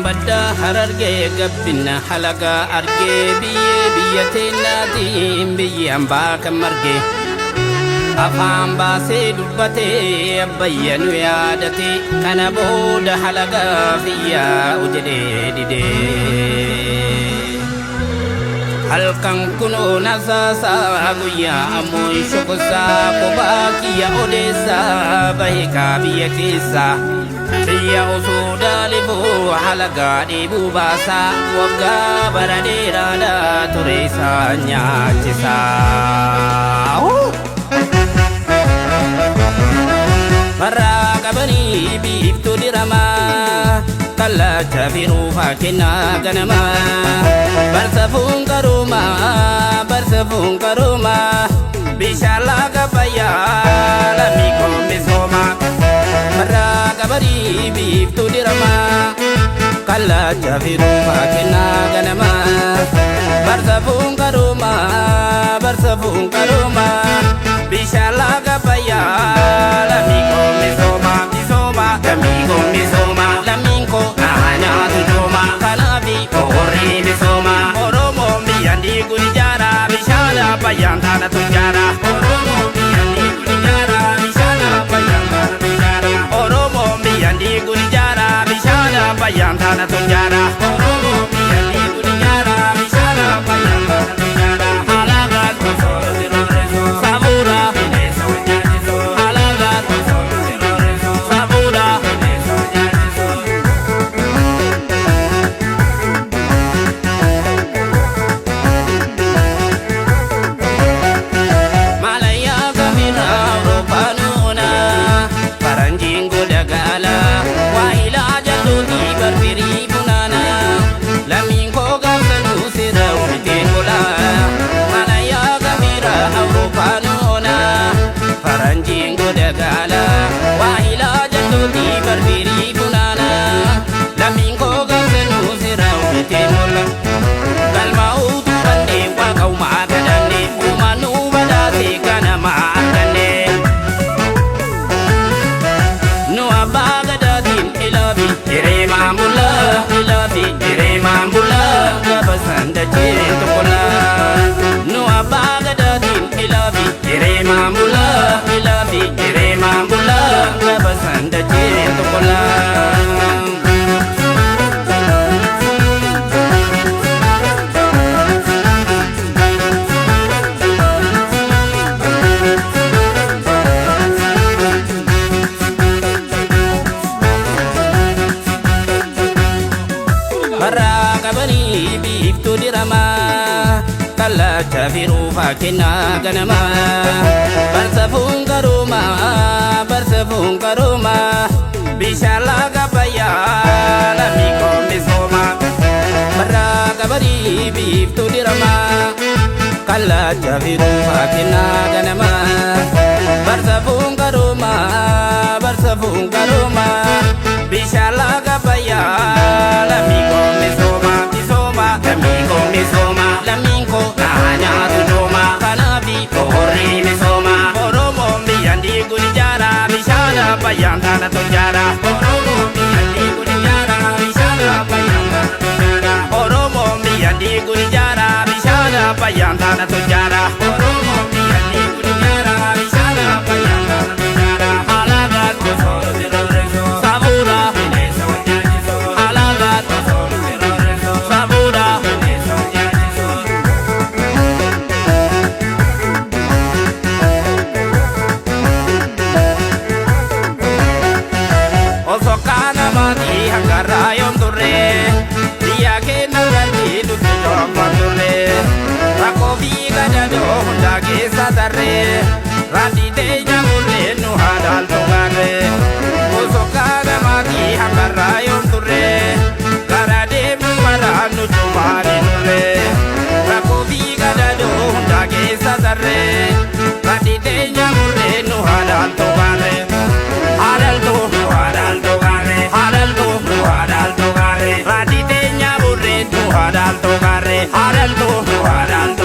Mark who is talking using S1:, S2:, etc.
S1: Baddaa Harargee gabbina halagaa argee, biyyee biyya teennaatiin biyyi hambaa kan marge. Afaan baasee dubbatee abbayya nu yaadate, kana booda halagaa fiyyaa'u jedhee didee. Halkan kunoo nasaasaa, guyyaa ammoo shokosaa, kophaa kiyya odeessaa bahe kaa biyya keessaa. Biyya osoo daalibuu halagaa dheebuu baasaa, waggaa bara dheeraadhaa ture isaan nyaachisaa. Barraa qabanii biiftuu diramaa, kallacha firuufaa kennaa ganamaa. Barsafuun qaroomaa, barsafuun qaroomaa, bishaan laga fayyaa lammii koo misoomaa. Barraa qabanii biiftuu diramaa, kallacha firuufaa kennaa ganamaa. Barsafuun qaroomaa, barsafuun qaroomaa, bishaan laga fayyaa lammii koo misoomaa. Misoomaa lammii koo misoomaa, lammiin koo naa nyaatu joomaa, kanaafi boorri misoomaa. Oromoon biyya diiguun ijaara, bishaan abbayyaan taana tujjaara. Oromoon biyya diiguun ijaara, bishaan abbayyaan taana tujjaara. Oromoon biyya diiguun ijaara, bishaan abbayyaan taana tujjaara. Oromoon biyya diiguun ijaara, bishaan abbayyaan taana tujjaara. Alaabaan sabuura, alaabaan sabuura. Malayyaa kamira Awurooppaanuuna, faranjiin goda gaala, waahilaa jalluutii barbirii funaana, lammiin koo gaafsanuu seera ofiitiin gola. Malayyaa kamira Awurooppaanuuna, faranjiin goda gaala, waahilaa jalluutii barbirii funaana, lammiin koo gaafsanuu seera ofiitiin gola. Galma utubannee waaqa uumaa kadhanne, uumaan nu badhaase kanama arganne. Nu abbaa gadaatiin ilaafi jiree maamula, ilaafi jiree maamula, gaafa sandachee tokkola. Nu abbaa gadaatiin ilaafi jiree maamula, ilaafi jiree maamula, gaafa sandachee tokkola. Barraa qabanii biiftuu diramaa, kallacha firuufaa kennaa ganamaa. Barsafuun qaroomaa, barsafuun qaroomaa, bishaan laga fayyaa lammii koo misoomaa. Barraa qabanii biiftuu diramaa, kallacha firuufaa kennaa ganamaa. Barsafuun qaroomaa, barsafuun qaroomaa, bishaan laga fayyaa lammii koo misoomaa. Misoomaa lammii koo misoomaa, lammiin koo naa nyaatu joomaa, kanaafi boorri misoomaa. Oromoon biyya diiguun ijaara, bishaan abbayyaan taana tujjaara. Oromoon biyya diiguun ijaara, bishaan abbayyaan taana tujjaara. Oromoon biyya diiguun ijaara, bishaan abbayyaan taana tujjaara. Oromoon biyya diiguun ijaara, bishaan abbayyaan taana tujjaara. Alaabaan sabuura, alaabaan sabuura. Osoo kaanamaatii hangarraa yoom turre, biyya keenya irratti nuti joomman turre, rakkoo fi gadadoo hundaa keessa tarre, raadii teenya murree nu haadaaltu gaarre. Osoo kaanamaatii hangarraa yoom turre, gara deemnu maraa nu cumaanii turre, rakkoo fi gadadoo hundaa keessa tarre, raadii teenya murree nu haadaaltu gaarre. Haadaaltu nu haadaaltu gaarre, haadaaltu nu haadaaltu gaarre, raadii teenya murree nu haadaaltu gaarre, haadaaltu nu haadaaltu.